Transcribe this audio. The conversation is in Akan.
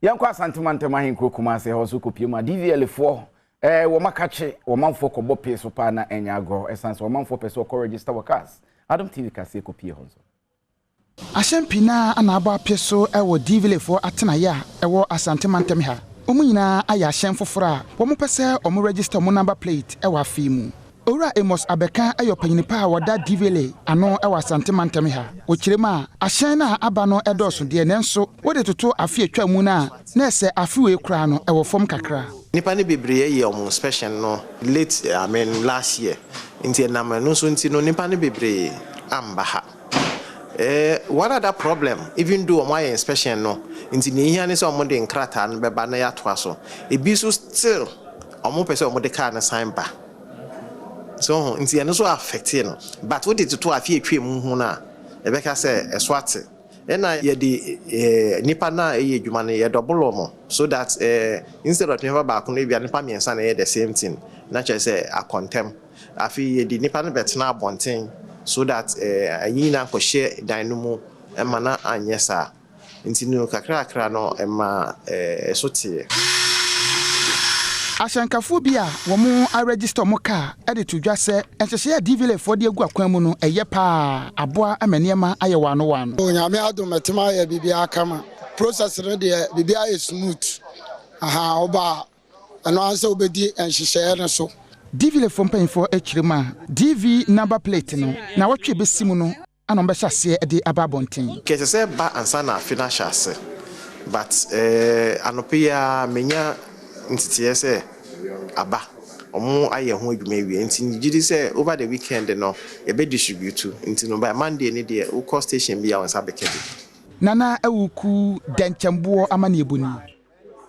Yɛnkɔ Asante Mantam ahenkuro Kumase hɔ so kɔpie mu a DVLA foɔ wɔn akakye wɔmanfoɔ kɔbɔ pee so paa na ɛnyɛ agorɔ, ɛsiane sɛ wɔmanfoɔ pɛ sɛ wɔkɔ register wɔ cars. Adom TV kaseɛ kɔpie hɔ nso. Ahyɛn pii naa ana abɔ apɛ so wɔ DVLA foɔ atenaeɛ a ɛwɔ Asante Mantam ha. Wɔn nyinaa ayɛ ahyɛn foforɔ a wɔn pɛ sɛ wɔn register wɔn number plate wɔ afe mu. Owura Amos Abɛka yɛ ɔpanyin pa a wɔda DVLA ano wɔ Asante Mantam ha. Wɔkyerɛ mu a, ahyɛn no a aba no dɔɔso deɛ, nanso wɔde toto afe atwa mu no a, na ɛsɛ afe wei koraa no ɛwɔ fam kakra. Nipa no bebree yɛ ɔmo inspection no late, I mean last year, nti ɛnam ɛno nso nti no nipa no bebree amba ha. One other problem, even though ɔmo ayɛ inspection no, nti nea ehia ne sɛ ɔmo de nkrataa no bɛba na yɛatoa so. Ebi nso still ɔmo pɛ sɛ ɔmo de car no san ba so ho, nti ɛno nso affect no, but wode toto afe atwa mu ho no a, ɛbɛka sɛ ɛso ate. Ɛna yɛde nipa na ɛyɛ adwuma no, yɛ double ɔmo so that instead of nipa baako no, ebia nipa mmiɛnsa na ɛyɛ the same thing, na kyerɛ sɛ akɔntɛm. Afei yɛde nipa no bɛtena abɔnten so that ɛyi nyinaa nkɔhyɛ dan no mu ɛma na anyɛ saa. Nti no kakrakra no ɛma ɛso teɛ. Ahyɛnkafoɔ bi a wɔn aregister wɔn kaa de to dwa sɛ nhyehyɛeɛ a DVLA foɔ de agu akwan mu no ɛyɛ paa, aboa ama nneɛma ayɛ wano wano. Onyame adom, ɛtumi ayɛ biribiara kama. Process no deɛ, biribiara yɛ smooth aha. Woba a, ɛno ara sɛ wobɛdi nhyehyɛeɛ no so. DVLA foɔ mpanyinfoɔ akyerɛ mu a, DV number plate no na wɔtwe bɛsi mu no ana wɔbɛhyɛ aseɛ de aba abɔnten. Kɛsɛ sɛ ba ansa na afe no ahyɛ ase, but anɔpɛ yi a menya nteteɛ sɛ aba, ɔmo ayɛ ho adwuma awie, nti gye di sɛ over the weekend no yɛbɛ distribute. Nti no by Monday ne deɛ, wokɔ station bi a, wɔn nsa bɛka bi. Nana Awuku Dɛnkyɛmboɔ amanneɛbɔni.